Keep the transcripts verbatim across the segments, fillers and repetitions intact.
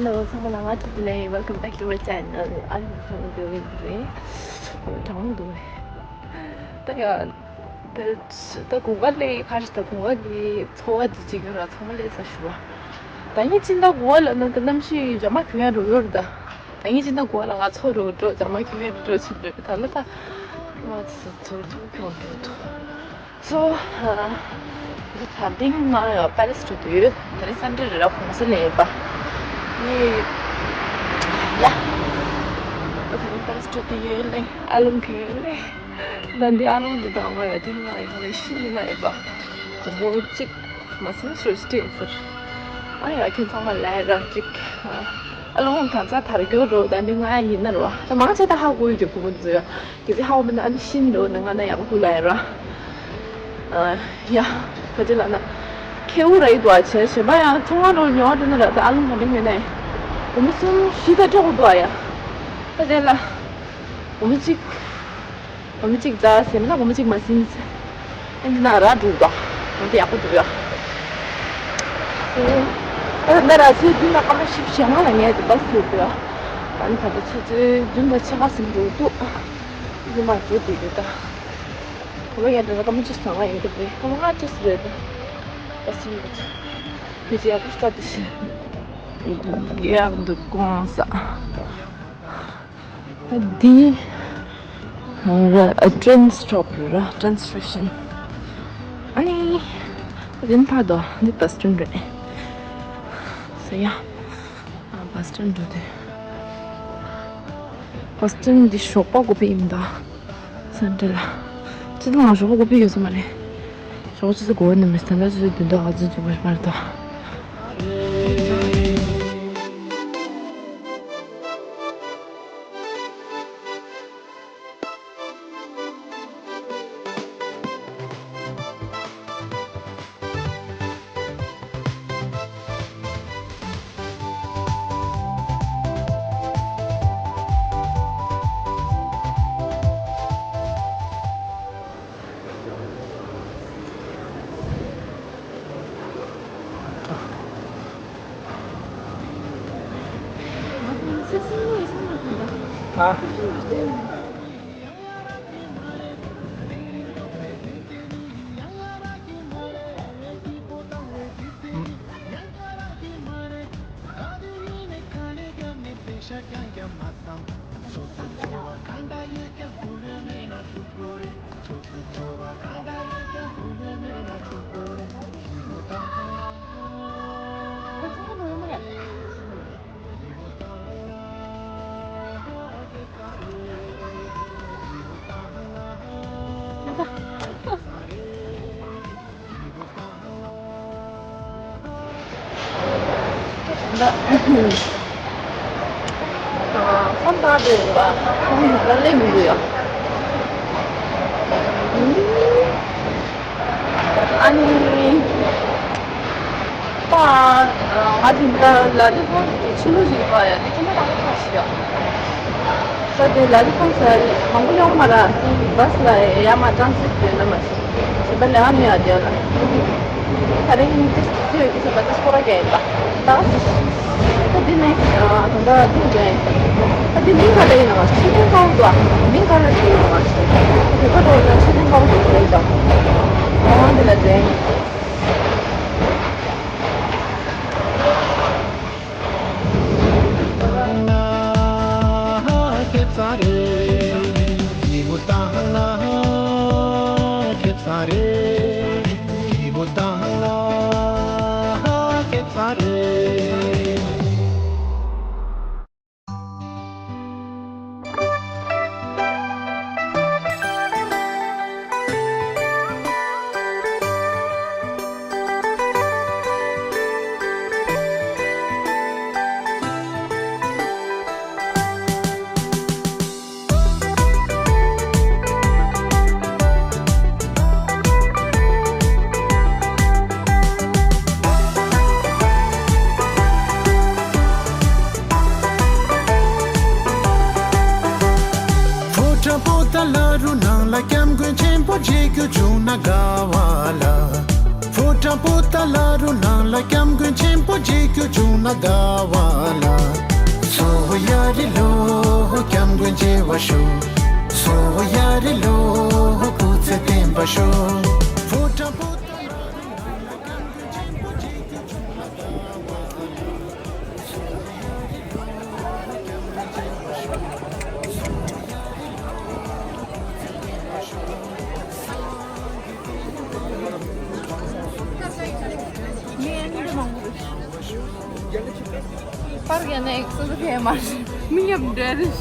Hello ཚང་མ་ལ་ང་ཚོ་དེ་ལས། Welcome back to my channel. ཨ་ནི་ཚང་མ་འདུག་རེད། གྲང་མོ་འདུག་རེད། ད་ཡ། ད་ད་དགུན་ཁ་ལས་ཁ་ཤས་ད་དགུན་ཁ་ལས་ཚོར་བ་འདི་གཅིག་ཡོད་ར། ཚང་མ་ལས་ས་ཞུ་བ། ད་ངས་ཕྱི་ཟླ་དགུ་པ་ལ་ན་ད་གནམ་གཤིས་འཇག་མ་གྱོན་ཡ་རུ་ཡོད་རེད་ད། ད་ངས་ཕྱི་ཟླ་དགུ་པ་ལ་ང་ཚོ་རུ་འགྲོ་འཇག་མ་གྱོན་ཡ་རུ་འགྲོ་ཕྱིན་འགྲོ་ད་ལ་ད་ང་ཚོ་ཚོར་ཐུག་གྱོན་འགྲོ་ཐུག So, uh, ད་ཐེངས་ང་པེ་རིས་འགྲོ་དུས་ད་རིང་སན་ཌེ་རེད་ར། གུང་སེང་ལ་ཡིན་པ། ཡེ། ཡ། ད་རིང་པེ་རིས་འགྲོ་དུས་ཡོད་ལེ། ཨ་ལུང་གི་ཡོད་ལེ། ད་འདི་ཨ་ལུང་འདི་དང་ང་ཡོད་དུས་ང་ཡོད་ལེ་ཤི་ཡིན་ན་ཡིན་པ། གུང་སེང་གཅིག་མ་སེམས་སུ་སྟེ་ཕུར། ཨ་ཡ་ཁྱེད་ཚང་མ་ལ་ར་གཅིག་ཨ་ལུང་གང་ཚ་དར་རྒྱུ་རོ། ད་འདི་ང་ཡིན་ན་རོ། ད་མང་ཆེ་ད་ཧ་གོ་ཡོད་ཀྱི་བུ་མོ་ཚོ་ཡ། གལ་སྲིད་ཧ་གོ་མེད་ན་ཨ་ནི་ཤིན་རོ་ནི་ང་ན་ཡག་པོ་ལ་ཡ་ར། ཨ་ཡ། ག་ཅི་ལ་ན། ཁེའུ་ར་ཡི་དུ་ཨ་ཆེ་ཞེ་པ་ཡང་ཚོང་བ་རོ་ཉོ་བ་འགྲོ་ན་ར། ད་ཨ་ལུང་ག་འདྲ་ཡོད་ནའི། འོ་མི་གསུམ་བཞི་ད་འགྲོ་དགོས་དུ་ཨ་ཡ། ད་དེ་ལ། འོ་མི་གཅིག་འོ་མི་གཅིག་རྩ་ཟེར་མིན་ན་འོ་མི་གཅིག་མ་ཟིན་ཟེར། ཨ་འདི་ན་ར་འགྲོ་དུ་ཨ། འོ་དེ་ཡག་པོ་འདུག་ཡ། ཨ་ན་ར་ཚོད་བདུན་ལ་སྐར་མ་བཞི་བཅུ་ཞེ་ལྔ་ལ་ངས་དེ་བ་སུ་དུ་ཨ། ཨ་ནི་ད་ལྟ་ཆུ་ཚོད་བདུན་དང་ཕྱེད་ཀ་ཟིན་འགྲོ་འདུག་ཉི་མ་འགྲོ་དུས་རེད་ད། གོ་བ་ཡན་དུ་ན་སྐར་མ་བཅུ་ཚང་བ་ཡིན་གྱི་རེད། སྐར་མ་ལྔ་བཅུ་ཙམ་རེད་ད། ཨ་སིམ་རེད། མི་ཚེ་ཡག་པོ་ཞིག་ད་དུ་ཤི། ཡག་འདུག་གོང་ས། ད་འདི་ཨ་ཏྲེན་སི་ཊོབ་རེད་ར། ཏྲེན་སི་ཊེ་ཤན། ཨ་ནི་འདི་ཕར་དོ་འདི་བྷ་སི་ཊོན་རེད། ས་ཡ། ཨ་བྷ་སི་ཊོན་འགྲོ་དུས། བྷ་སི་ཊོན་འདི་ཞོགས་པ་དགུ་པ་ཡིན་ད། སན་ཌེ་ལ། སྤྱི་བཏང་ང་ཞོགས་པ་དགུ་པ་ཡོད་ས་མ་རེད། ཞོགས་པ་ཆུ་ཚོད་དགུ་པ་ནས་མི་ད་ལྟ་ཆུ་ཚོད་བདུན་དང་ལྔ་ཚོད་ཅིག་བར་མ་རེད་ད། ད་ཨ་ཁམས་ཐང་དེ་ཡིན་པ། ཁམས་ལ་ལས་མི་འདུག་ཡ། ཨ་ནི། ད་ང་དེ་འདྲ་ལ་ལི་ཕོན་གྱི་ཆུ་ལུག་ཞིག་པ་ཡ། དེ་ཁྱེད་མ་ཐག་ཐག་ཞིག་ཡ། ས་དེ་ལ་ལི་ཕོན་ས་མང་པོ་ཡོང་མ་ར། བྷ་སི་ལ་ཡ་མ་ཀྲང་སི་ཊི་ཡོད་ན་མ་ཞིག་བྱེད་པ་ལས་ཨ་མི་ཡ་དེ་ལ། ད་རིང་ཏིས་ཏིས་ཡོད་ཀྱི་ས་ད་ཏིས་ཁོ་ར་གྱ་ཡིན་པ། ད་ད་འདི་ནས་ད་ད་འདི་འདྲ་ཡིན། ད་འདི་མིང་ག་རེ་ཡིན་ན་མ་ཤི་ཏིང་ཀའོ་དོ། མིང་ག་རེ་ཡིན་ན་མ་ཤི། ད་དེ་ག་རེ་ཡིན་ན་ཤི་ཏིང་ཀའོ་དོ་རེད་ད། ཨོ་འདི་ལ་འདྲ་ཡིན། ཕོ་བྲང་པོ་ཏ་ལ་རུ་ནང་ལ་སྐྱབས་མགོན་ཆེན་པོ་མཇལ་རྒྱུ་བྱུང་ན་དགའ་བ་ལ། ཕོ་བྲང་པོ་ ཏཱ་ལ་རུ་ནང་ལ་སྐྱབས་མགོན་ཆེན་པོ་མཇལ་རྒྱུ་བྱུང་ན་དགའ་བ་ལ། སོ་ཡ་རི་ལོ་སྐྱབས་མགོན་མཇལ་བར་ཤོག་སོ་ཡ་རི་ལོ་སྐུ་ཚེ་བརྟན་པར་ཤོག་ཕོ་བྲང་པོ་ཏཱ་ལ་རུ་ནང་ལ་སྐྱབས་མགོན་ཆེན་པོ་མཇལ་རྒྱུ་བྱུང་ན་དགའ་བ་ལ། པར་རྒྱག་ན་ཨེག་སོ་ཟ་ཕེ་མ་རེད། མི་ཡབ་འདྲ་རེད།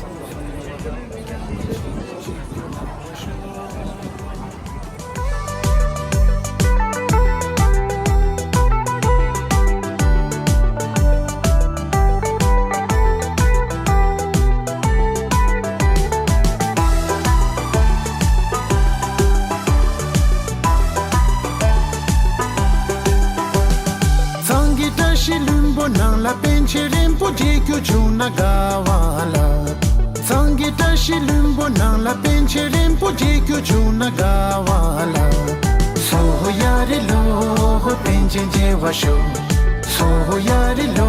གཙང་གི་བཀྲ་ཤིས་ལྷུན་པོ་ནང་ལ་པཎ་ཆེན་རིན་པོ་ཆེ་མཇལ་རྒྱུ་བྱུང་ན་དགའ་བ་ལ། གཙང་གི་བཀྲ་ཤིས་ལྷུན་པོ་ནང་ལ་པཎ་ཆེན་རིན་པོ་ཆེ་མཇལ་རྒྱུ་བྱུང་ན་དགའ་བ་ལ། སོ་ཡ་རི་ལོ་པཎ་ཆེན་མཇལ་བར་ཤོག་སོ་ཡ་རི་ལོ་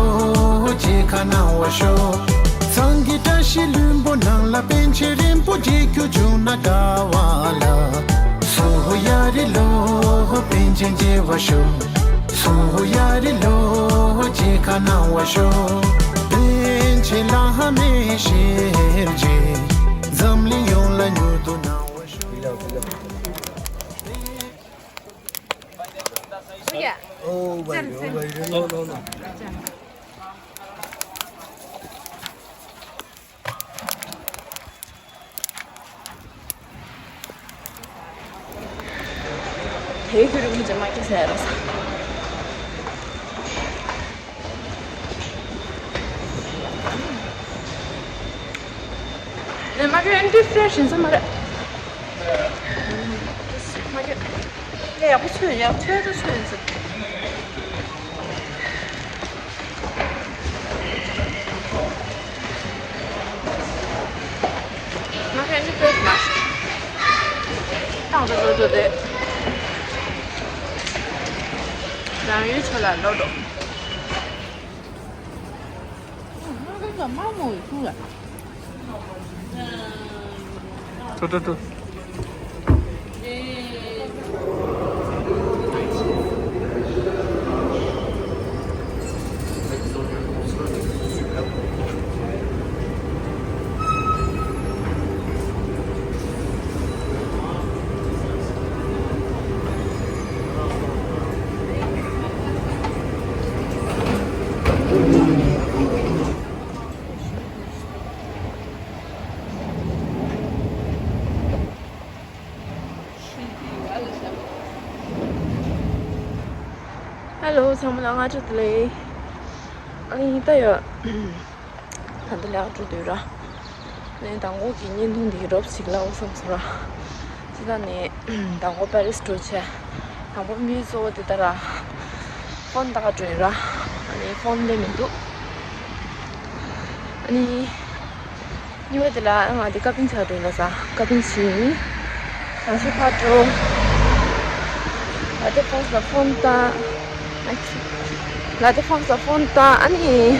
མཇལ་ཁ་གནང་བར་ཤོག་གཙང་གི་བཀྲ་ཤིས་ལྷུན་པོ་ནང་ལ་པཎ་ཆེན་རིན་པོ་ཆེ་མཇལ་རྒྱུ་བྱུང་ན་དགའ་བ་ལ། སོ་ཡ་རི་ལོ་པཎ་ཆེན་མཇལ་བར་ཤོག་སོ་ཡ་རི་ལོ་མཇལ་ཁ་གནང་བར་ཤོག་པཎ་ཆེན་བླ་མའི་ཞལ་མཇལ་འཛམ་གླིང་ཡོངས་ལ་མྱུར་དུ་གནང་བར་ཤོག་ཨོ་བྷའི་རེ་ནོ་ནོ་ནོ། དེའི་ཁྱོད་རིག་མི་ཅན་མ་སྐྱེས་ཟེར་ར་ས། ནས་མ་སྐྱེས་ཨན་ཏི་ཕི་རེ་ཤི་ཡིན་ས་མ་རེད། མ་སྐྱེས། ཡ་ཡག་པོ་ཚོས་ཡག་ཚོས་ཚོས་ཚོས་ཡིན་ས། ང་ཧན་ཌི་ཕེ་སི་མ་ཤི་ཏང་ཏོ་ཏོ་ཏོ་དེ་རང་ཡུལ་ཆོ་ལ་ལོ་འགྲོ། ང་ཧན་ཌི་ཕེ་སི་མ་མོ་ཡི་ཁུང་ལ། ཏོ་ཏོ་ཏོ། ཧེ་ལོ། ཚང་མ་ལ་སྔ་དྲོ་བདེ་ལེགས། ཨ་ནི་ད་ཡོད། ད་ལྟ་ལས་ཀ་འགྲོ་དུས་ར། ནས་མདང་དགོང་གི་བརྙན་ཐུང་འདི་རོབ་ཞིག་ལའོ་བསམ་སོང་ར། ཅི་ད་ནས་མདང་དགོང་པེ་རིས་འགྲོ་ཆེ། དང་པོ་མི་གཙོ་བོ་དེ་ད་ར། ཕོན་ད་ག་འགྲོ་ཡིན་ར། ཨ་ནི་ཕོན་ལས་མི་འདུག་ཨ་ནི། གཉིས་པ་དེ་ལ་ང་དེ་ཀ་པིན་ཆགས་འགྲོ་ལ་ས་ཀ་པིན་ཆི་ཡིན། ང་ཚོ་ཕར་འགྲོ། ལ་དེ་ཕོན་ལ་ཕོན་ད། ལ་དེ་ཕོན་ལ་ཕོན་ད་ཨ་ནི།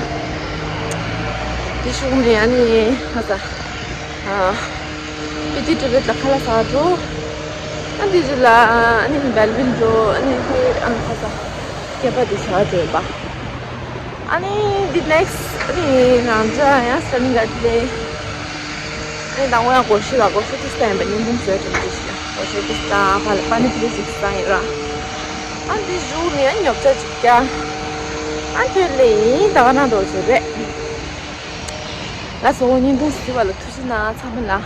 དེ་ཤུགས་ནས་ཨ་ནི་ཁ་ས། ཨ། པི་ཏི་ཏི་རེད་ལ་ཁ་ལ་ས་འགྲོ། ཨ་འདི་ཚོ་ལ་ཨ་ནི་བེལ་བིན་འགྲོ་ཨ་ནི་ཁོའི་ཨ་ཁ་ས། སྐྱེས་པ་དེ་ཤ་བ་བྲོས་པ། ཨ་ནི་འདི་ནེག་སི་ཨ་ནི་རང་འཇགས་ཡང་ས་ནི་ག་དེ། ཨ་ནི་དང་པོ་ཡང་སྒོར་ཤི་ལ་སྒོར་ཤི་དུ་སྟན་པ་ཉིན་གུང་ཟེར་དྲན་དུ་ཤི་སྒོར་ཤི་དུ་སྟན་ཕ་ལ་པ་ནི་ཕུ་ལི་ཟིག་སྟན་ཡིན་ར། ཨ་འདི་ཞུགས་ནི་ཨ་ཉོབ་ཆ་ཅིག་ཀྱང་། ཨ་ཁྱོད་ལས་ཡིན་ད་ག་ན་འགྲོ་ཚོད་རེད། ལ་སོ་ཉིན་གུང་ཟི་བ་ལ་ཐུགས་རྗེ་གནང་ཚང་མ་ལ། ཨ་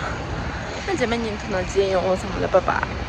རྗེས་མ་ཉིན་ཐུག་ན་མཇལ་ཡོང་ཚང་མ་ལ་པ་པ།